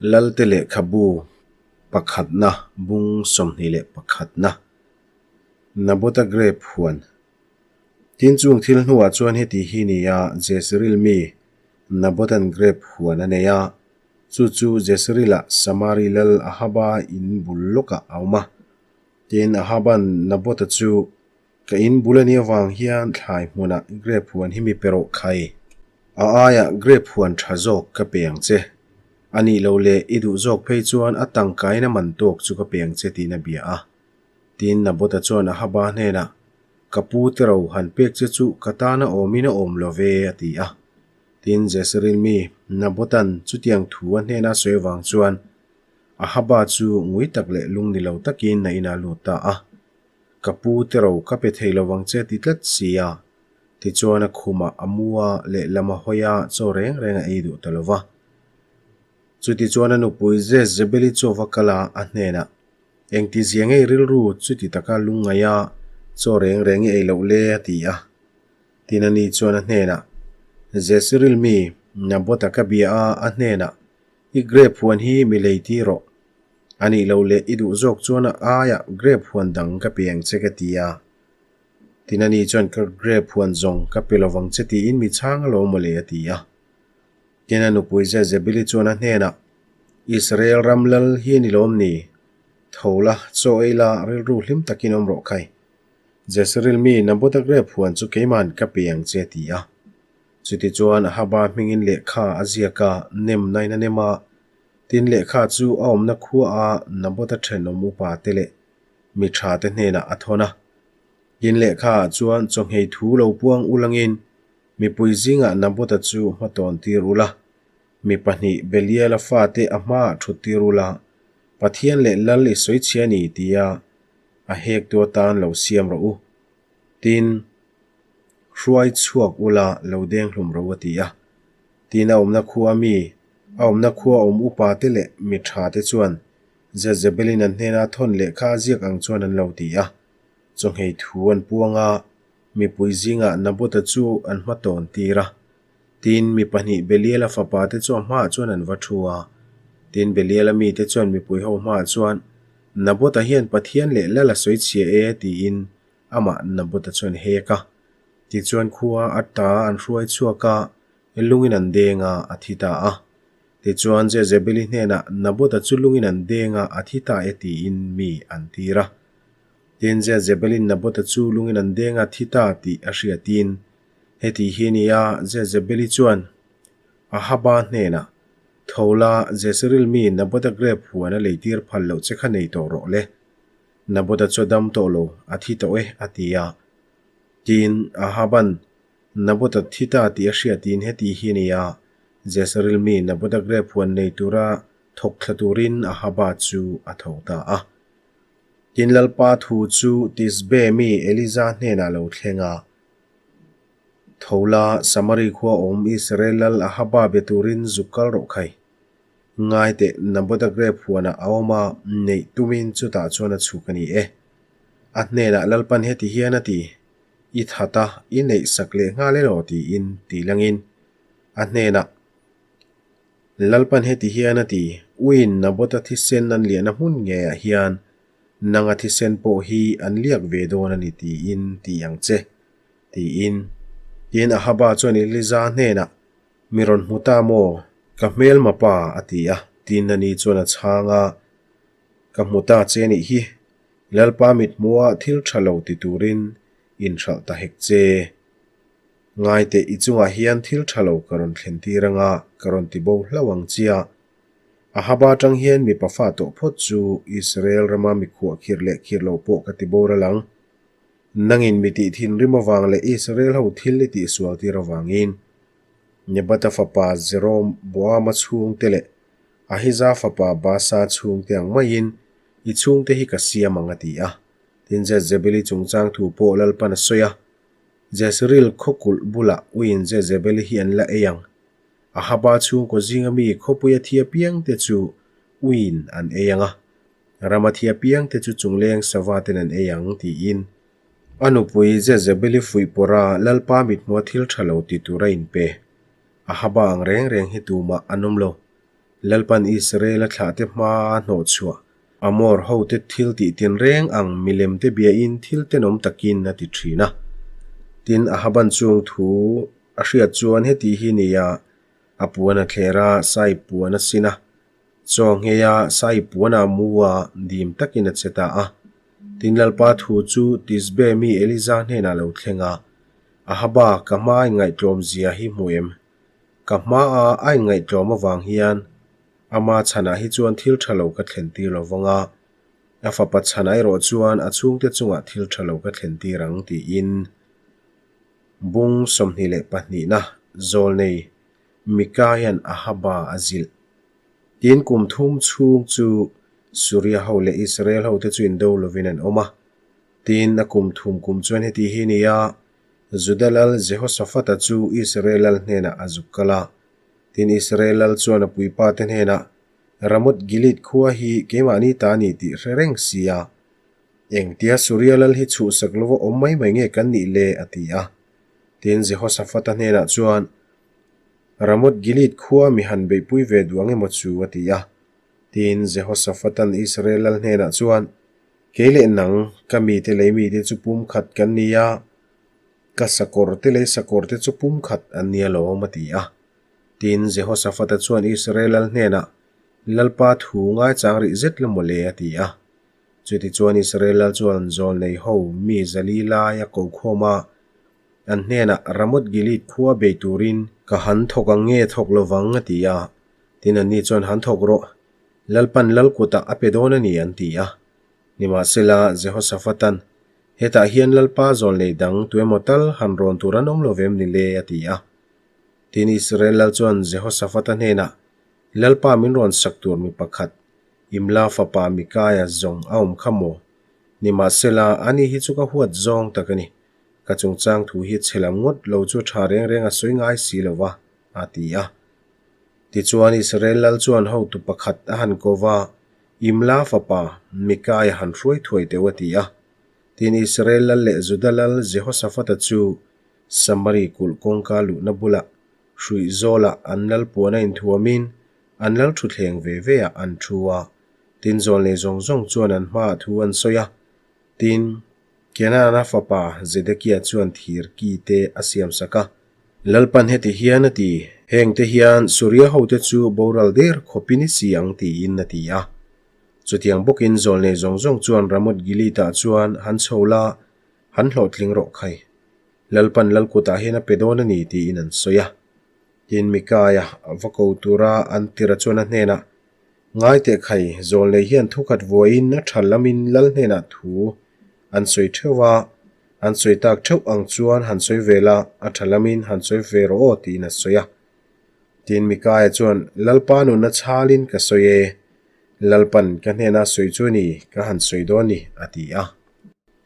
Lalte lehkhabu pakhatna bung 21na Nabota grape huan Tin chung thil hnuah chuan heti hi ni a, Jezreel mi Nabotan grape huan a nei a, chu chu Jezreel-ah Samari lal Ahaba in bul lawkah a awm a. Tin, Ahaban Nabota chu, Ka in bul a nih avang hian thlai hmunah grape huan hi mi pe rawh khai. A aiah grape huan tha zawk ka pe ang che. A nih lo leh i duh zawk phei chuan a tangkaina man tawk chu ka pe ang che tiin a bia a. Tin, Nabota chuan Ahaba hnenah, Ka pu te ro han pek che chu ka tana awmin a awm lo ve, a ti a. Tin, Jezreel mi Nabotan chutiang thu a hnena sawi avang chuan Ahaba chu ngui tak leh lung ni lo takin a inah lut ta a. Ka pu te ro ka pe thei lo vang che ti tlat si a. Tichuan a khumah a mu a, lehlam a hawi a, chaw reng reng a ei duh ta lo va. Chutichuan a nupui Jezebeli chu a va kal a, a hnenah, Engtizia ngei rilru chuti taka lungngaih a, chaw reng reng i ei loh le? a ti a. Tin ani chuan a hnenah, Jezreel mi, Nabotha ka bia a, a hnenah, I grape huan hi mi lei ti rawh. A nih loh leh i duh zawk chuan a aiah grape huan dang ka pe ang che ka ti a. Tin ani chuan ka grape huan zawng ka pe lovang che tiin mi chhang alawm mawle a ti a. Tin a nupui Jezebeli chuan a hnenah, Israel ram lal hi a ni lawm ni? Tho la, chaw ei la, rilru hlim takin awm rawh khai. Jezreel mi Nabotha grape huan chu keima'n ka pe ang che a ti a. Chutichuan Ahaba hmingin lehkha a ziak a, nem nain a nem a. Tin, lehkha chu a awmna khuaah Nabotha thenawm upate leh mi thate hnenah a thawn a. Tin, lehkhaah chuan chawngei thu lo puang ulangin mipui zingah Nabotha chu hmatawn tir ula, mi pahnih Beliala fate a hmaah thut tir ula, Pathian leh Lal i sawi chhia ni tia a hektu atan lo siam rawh u. Tin, hruai chhuak ula lo deng hlum ro a ti a. Tin a awmna khua mi, a awmna khua awm upa te leh mi tha te chuan Jezebelin an hnena thawn lehkha a ziak ang chuan an lo ti a. Chawngei thu an puang a, mipui zingah Nabotha chu an hma tawn tir a. Tin, mi pahnih Beliala fapa te chu a hmaah chuan an va thu a. Tin, Beliala mite chuan mipui ho hmaah chuan, Nabotha hian Pathian leh Lal a sawi chhia e, tiin amah Nabotha chuan hek a. Tichuan khua a ta an hruai chhuak a, lungin an deng a, a thi ta a. Tichuan Jezebeli hnenah Nabotha chu lungin an deng a, a thi ta e tiin mi an tir a. Tin, Jezebelin Nabotha chu lungin an deng a, thi ta tih a hriatin, Heti hi a ni a, Jezebeli chuan Ahaba hnenah, Tho la, Jezreel mi Nabotha grape huan a leitir phal loh che kha nei tawh rawh le. Nabotha chu a dam tawh lo, a thi tawh e, a ti a. Tin, Ahaban Nabotha thi ta tih a hriatin heti hi a ni a, Jezreel mi Nabotha grape huan nei tura thawk thla turin Ahaba chu a tho ta a. Tin, Lalpa thu chu Tisbe mi Elija hnenah lo thleng a. Tho la, Samari khua awm Israel lal Ahaba be turin zuk kal rawh khai. Ngai teh, Nabotha grape huanah a awm a, neih tumin chutah chuan a chhuk a ni e. A hnenah Lalpan heti hian a ti, I that a, i neih sak leh nghal elaw tiin ti langin a hnenah Lalpan heti hian a ti, Uiin Nabotha thisen an liahna hmun ngeiah hian nanga thisen pawh hi an liak ve dawn a ni tiin ti ang che, tiin. Tin, Ahaba chuan Elija hnenah, Mi rawn hmu ta maw? Ka hmelma pa, a ti a. Tin, ani chuan a chhang a, Ka hmu ta che nih hi, Lalpa mithmuha thil tha lo ti turin inhralh ta hek che. Ngaiteh, i chungah hian thil tha lo ka rawn thlen tir anga ka rawn ti bo hlauh ang chia. Ahaba atang hian mipa fa tawh phawt chu Israel rama mikhuah khirh leh khirh lo pawh ka ti boral ang. Nangin mi tih thinrim avang leh Israel ho thil i tihsual tir avangin Nebata fapa Jeroboama chhungte leh Ahiza fapa Baasa chhungte ang maiin i chhungte hi ka siam ang a ti a. Tin Jezebeli chungchang thu pawh Lalpan a sawi a, Jezreel khawkulh bulah uiin Jezebeli hi an la ei ang. Ahaba chhungkaw zinga mi khawpuia thi apiangte chu uiin an ei ang a, rama thi apiangte chu chungleng sava ten an ei ang, tiin a nupui Jezebeli fuih pawrha Lalpa mithmua thil tha lo ti tura inpe. Ahaba ang reng reng hi tumah an awm lo. Lalpan Israela thlahte hmaa hnawh chhuah Amor hote thil tih tinreng ang milemte biain thil tenawm takin a ti thin a. Tin, Ahaban chung thu a hriat chuan heti hi nia, a puan a thler a, sai puan a sin a, chaw nghei a, sai puan a mu a, dim takin a che ta a. Tin, Lalpa thu chu Tisbe mi Eliza hnenah a lo thleng a, Ahaba, ka hma a inngaihtlawm zia hi hmu em? Ka hmaa a inngaihtlawm avang hian ama chhanah hi chuan thil tha lo ka thlen tir lo vang a, a fapa chhanah erawh chuan a chhungte chungah thil tha lo ka thlen tir ang tiin bung 22na zawlnei Mika hian Ahaba a zilh. Tin kum thum chhung chu Suria ho leh Israel hote chu indo lovin an awm a. Tin a kum thum kum chuan heti hi ni a, Juda lal Jehoshaphat-a chu Israel lal hnenah a zuk kal a. Tin, Israel lal chuan a puipate hnenah, Ramoth Gilead khua hi keimahni ta a ni tih hre reng si a. Engtia Suria lal hi chhuhsak lova awm mai mai nge kan nih le? a ti a. Tin, Jehoshaphat-a hnenah chuan, Ramoth Gilead khua mi han beihpui ve duh ang emaw chu? a ti a. Tin, Jehoshaphat-a'n Israel lal hnenah chuan, Kei leh nang, ka mite lei mite chu pumkhat kan ni a, ka sakawrte lei sakawrte chu pumkhat an ni alawm, a ti a. Tin, Jehoshaphat-a chuan Israel lal hnenah, Lalpa thu ngaichang rih zet la maw le, a ti a. Chutichuan Israel lal chuan zawlnei ho mi zali lai a ko khawm a, an hnenah Ramoth-Gilead khua bei turin ka han thawk ang nge thawk lovang, a ti a. Tin, anni chuan han thawk rawh. Lalpan lal kutah a pe dawn a ni an ti a. Nimahsela, Jehoshaphat-a'n, Hetah hian Lalpa zawlnei dang tuemaw tal han rawn tur an awm lo vem ni le? a ti a. Tin, Israel lal chuan Jehoshaphat-a hnenah, Lalpa min rawn sak tur mi pakhat, Imla fapa Mikaia zawng a awm kha maw? Nimahsela, ani hi chu ka huat zawng tak a ni. Ka chungchang thu hi chhe lam ngawt lo chu tha reng reng a sawi ngai si lo va, a ti a. Tichuan Israel lal chuan hotu pakhat a han ko va, Imla fapa Mikaia han hruai thuai teuh a ti a. Tin, Israel lal leh Juda lal Jehoshaphat-a chu Samari kulh kawngka luhna bulah hruih zawlah an lal puan a inthuamin an lal thutthleng ve ve ah an thu a. Tin, zawlnei zawng zawng chuan an hmaah thu an sawi a. Tin, Kenaana fapa Zedekia chuan thir ki te a siamsak a. Lalpan heti hian a ti, Hengte hian Suria hote chu boral der khawpin i si ang tiin a ti a. Chutiang bawkin zawlnei zawng zawng chuan Ramoth Gilead-ah chuan han chho la, han hlawhtling rawh khai. Lalpan lal kutah hian a pe dawn a ni tiin an sawi a. Tin Mikaia va ko tura an tira chuan a hnenah, Ngai teh khai, zawlnei hian thukhat vuaiin a tha lamin lal hnenah thu an sawi theuh a, an sawi tak theuh ang chuan han sawi ve la, a tha lamin han sawi ve rawh aw tiin a sawi a. Tin Mikaia chuan, Lalpa nunna chhalin ka sawi e, Lalpan ka hnena sawi chu ni, ka han sawi dawn ni, a ti a.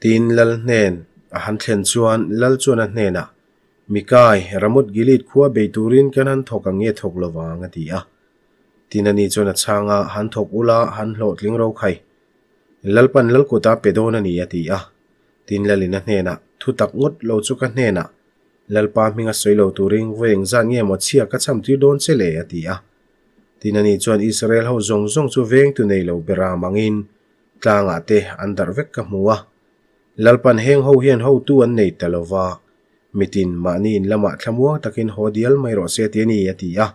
Tin lal hnen a han thlen chuan lal chuan a hnenah, Mikai, Ramoth Gilead khua bei turin kan han thawk ang nge thawk lovang, a ti a. Tin ani chuan a chhang a, Han thawk ula, han hlawhtling ro khai. Lalpan Lalkuta pe dawn a ni, a ti a. Tin Lalin a hnenah, Thu tak ngawt lo chu ka hnenah, Lalpa hminga sawi lo turin vawi engzat nge maw chhia ka cham tir dawn che le? a ti a. Tin ani chuan Israel ho zawng zawng chu vengtu nei lo beram angin tlangah te an darh vek ka hmu a. Lalpan heng ho hian hotu an nei ta lo va, mitin mahni in lamah thlamuang takin haw dial mai rawh se ti a ni, a ti a.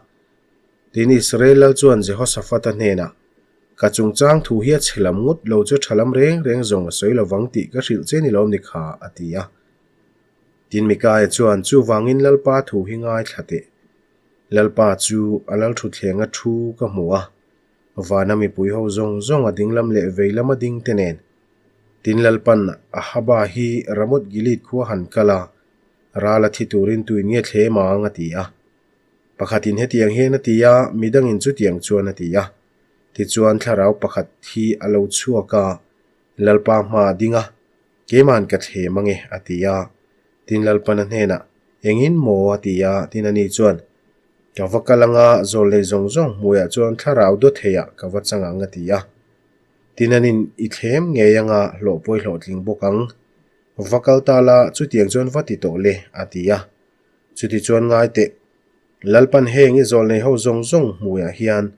Tin, Israel lal chuan Jehoshaphat-a hnenah, Ka chungchang thu hi a chhe lam ngawt lo chu tha lam reng reng zawng a sawi lovang tih ka hrilh che ni lawm ni kha, a ti a. Tin, Mikaia chuan, Chuvangin Lalpa thu hi ngaithla teh. Lalpa chu a lal thuthlenga thu ka hmu a, vana mipui ho zawng zawng a dinglam leh veilam a ding te nen. Tin, Lalpan Ahaba hi Ramoth Gilead khua han kal a, ral a thi turin tuin nge thlem ang, a ti a. Pakhatin hetiang hian a ti a, midangin chutiang chuan a ti a. Tichuan thlarau pakhat hi a lo chhuak a, Lalpa hma a ding a, Keima'n ka thlem ange, a ti a. Tin Lalpan a hnenah, Engin maw? a ti a, tin ani chuan, Ka va kal anga, zawlnei zawng zawng hmuiah chuan thlarau dawtheiah ka va chang ang, a ti a. Tin anin, I thlem ngei anga, hlawh pawi hlawhtling bawk ang. Va kal ta la, chutiang chuan va ti tawh le, a ti a. Chutichuan ngai teh, Lalpan heng i zawlnei ho zawng zawng hmuiah hian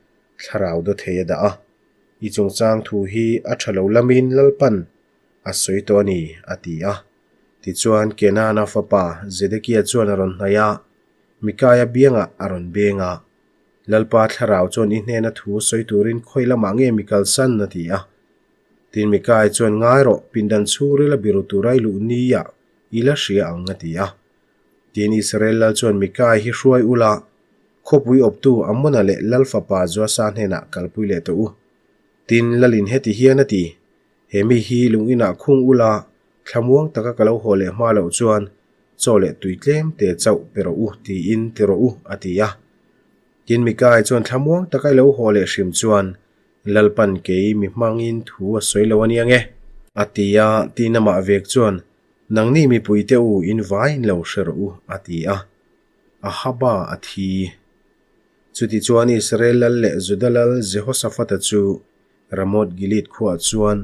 thlarau dawthei a dah a. I chungchang thu hi a tha lo lamin Lalpan a sawi tawh a ni, a ti a. Tichuan, Kenana fapa Zedekia chuan a rawn hnaih a, Mikaia biangah a rawn beng a. Lalpa thlarau chuan i hnena thu sawi turin khawi lamah nge mi kalsan? a ti a. Tin, Mikaia chuan, Ngai rawh, pindan chhungril a biru tura i luh niah i la hria ang, a ti a. Tin, Israel lal chuan Mikaia hi hruai ula, khawpui awptu Amona leh lal fapa Joasa hnenah kalpui leh tawh u. Tin, lalin heti hian a ti, He mi hi lung inah khung ula, thlamuang taka ka lo haw leh hma loh chuan chaw leh tui tlem te chauh pe rawh u tiin ti rawh u, a ti a. Tin, Mikaia chuan thlamuang taka i lo haw leh hrim chuan Lalpan kei mi hmangin thu a sawi lo a nia nge? A ti a, tin amah vek chuan, Nangni mipuite u in vaiin lo hre rawh u, a ti a. Ahaba a thi. Chutichuan Israel lal leh Juda lal Jehoshaphat-a chu Ramoth Gilead khuaah chuan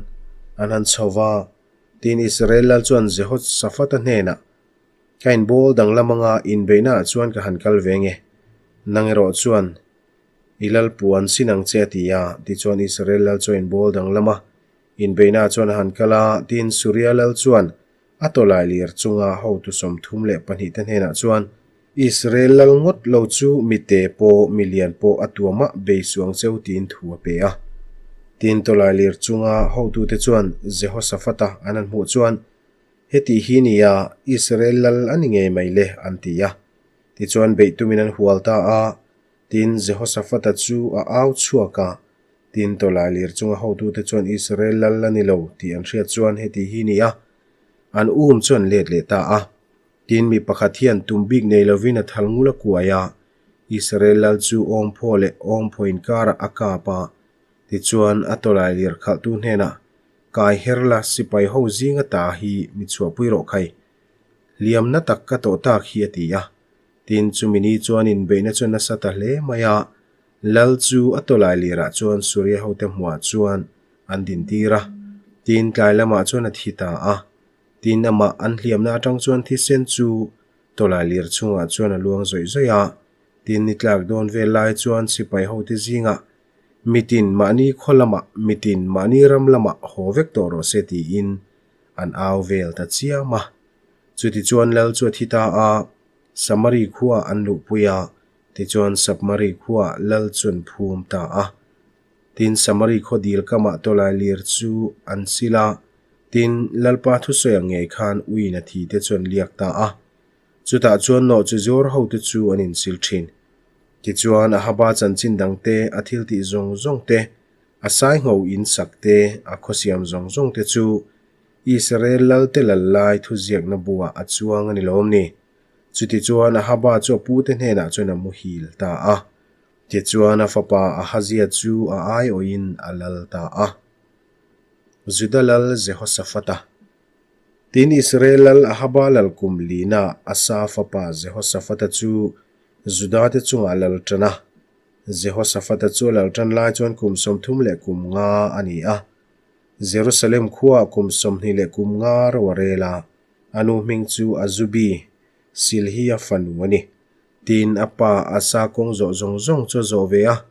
an han chho va, tin Israel lal chuan Jehoshaphat-a hnenah, Ka inbawl danglam anga inbeihnaah chuan ka han kal ve nge, nang erawh chuan i lal puan sin ang che a ti a. Tichuan Israel lal chu a inbawl danglam a, inbeihnaah chuan a han kal a, tin Suria lal chuan A tawlai lir chunga hotu 32 te hnenah chuan, Israel lal ngawt lo chu mi te pawh, mi lian pawh a tuamah bei suang cheu tiin thu a pe a. Tin, tawlai lir chunga hotute chuan Jehoshaphat-a an han hmuh chuan, Heti hi nia, Israel lal a ni ngei mai le, an ti a. Tichuan beih tumin an hual ta a. Tin, Jehoshaphat-a chu a au chhuak a. Tin, tawlai lir chunga hotute chuan Israel lal a ni lo tih an hriat chuan heti hi ni a, an um chu an let leh ta a. Tin, mi pakhat hian tum bik nei lovin a thal ngul a kuai a, Israel lal chu awmphaw leh awmphaw inkarah a kap a. Tichuan, a tawlai lir khalhtu hnenah, Kai her la, sipai ho zinga ta hi mi chhuahpui rawh khai. Hliamna tak ka tawh tak hi a ti a. Tin, chumi ni chuan inbeihna chu nasa ta hle mai a. Lal chu a tawlai lirah chuan Suria hote hmuah chuan an dintir a, tin tlai lamah chuan a thi ta a. Tin amah an hliamna atang chuan thisen chu tawlai lir chhungah chuan a luang zawih zawih a. Tin ni tlak dawn vel lai chuan sipai hote zingah mitin mahni khaw lamah, mitin mahni ram lamah haw vek tawh rawh se tiin an au vel ta chiam a. Chutichuan Lal chu a thi ta a, Samari khua an luhpui a, Tichuan Sapmari khuaah lal chu an phum ta a. Tin, Samari khaw dil kamah tawlai lir chu an sil a, tin, Lalpa thusawi ang ngei khan uiin a thi te chu an liak ta a. Chutah chuan nawh chu zawr hote chu an insil thin. Tichuan, Ahaba chanchin dang te, a thiltih zawng zawng te, a saingho in sak te, a khawsiam zawng zawng te chu Israel lalte lal lai thuziakna buah a chuang a ni lawm ni? Chutichuan Ahaba chu a pute hnenah chuan a muhil ta a. Tichuan a fapa Ahazia chu a aiawhin a lal ta a. Juda lal Jehoshaphat-a. Tin, Israel lal Ahaba lal kum lina Asa fapa Jehoshaphat-a chu Juda-te chungah a lal tan a. Jehoshaphat-a chu a lal tan lai chuan kum 35 a ni a. Jerusalem khuaah kum 25 ro a rel a. A nu hming chu Azubi, Silhi-a fanu a ni. Tin, a pa Asa kawng zawh zawng zawng chu a zawh ve a,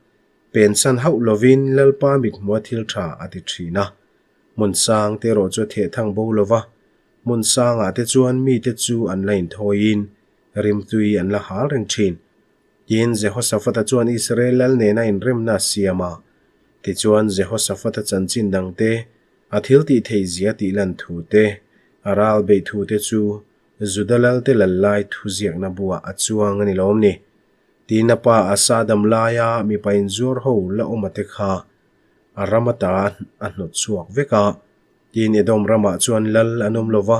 pensan hauh lovin Lalpa mithmua thil tha a ti thin a. Hmun sang te erawh chu a theh thang bo lo va, hmun sangah te chuan mite chu an la inthawiin rimtui an la hal reng thin. Tin, Jehoshaphat-a chuan Israel lal nena inremna a siam a. Tichuan, Jehoshaphat-a chanchin dangte A thil tih theih zia tih lan thu te, a ral beih thu te chu Juda lalte lal lai thu ziakna buah a chuang a ni lawm ni? Tiin a pa Asa dam laia mipa inzuar ho la awma te kha a ram ata a hnawt chhuak vek a. Tiin Edom ramah chuan lal an awm lo va,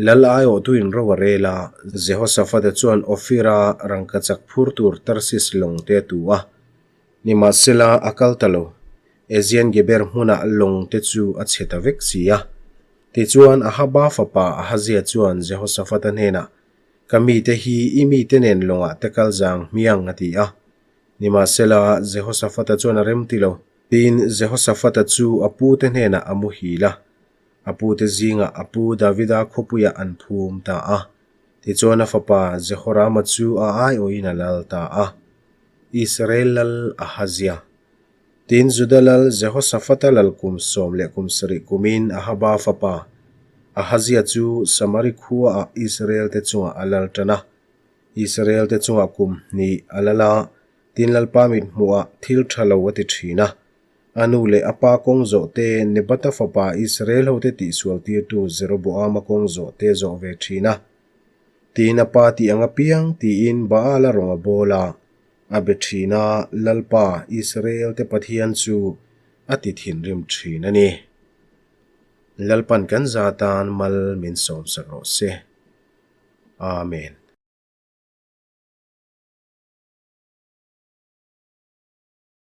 lal aiawhtuin ro a rel a. Jehoshaphat-a chuan Ophir-a rangkachak phur tur Tarsis lawng te a tu a. Nimahsela, a kal ta lo. Ezion Geber hmunah lawng te chu a chhe ta vek si a. Tichuan, Ahaba fapa Ahazia chuan Jehoshaphat-a hnenah, Ka mite hi i mite nen lawngah te kal zang hmiang, a ti a. Nimahsela, Jehoshaphat-a chuan a rem ti lo. Tiin Jehoshaphat-a chu a pute hnenah a muhil a. A pute zingah a pu Davida khawpuiah an phum ta a. Tichuan a fapa Jehorama chu a aiawhin a lal ta a. Israel lal Ahazia. Tin, Juda lal Jehoshaphat-a lal kum 17 kumin Ahaba fapa Ahazia chu Samari khuaah Israel-te chungah a lal tan a. Israel-te chungah kum hnih a lal a, tin Lalpa mithmuhah thil tha lo a ti thin a. A nu leh a pa kawng zawh te, Nebata fapa Israel hote tihsual tirtu Jeroboama kawng zawh te zawh ve thin a. Tin a pa tih ang apiang tiin Baal-a rawng a bawl a, a be thin a, Lalpa, Israel-te Pathian chu a ti thinrim thin a ni. Lalpan kan za tan mal min sawmsak rawh se. Amen.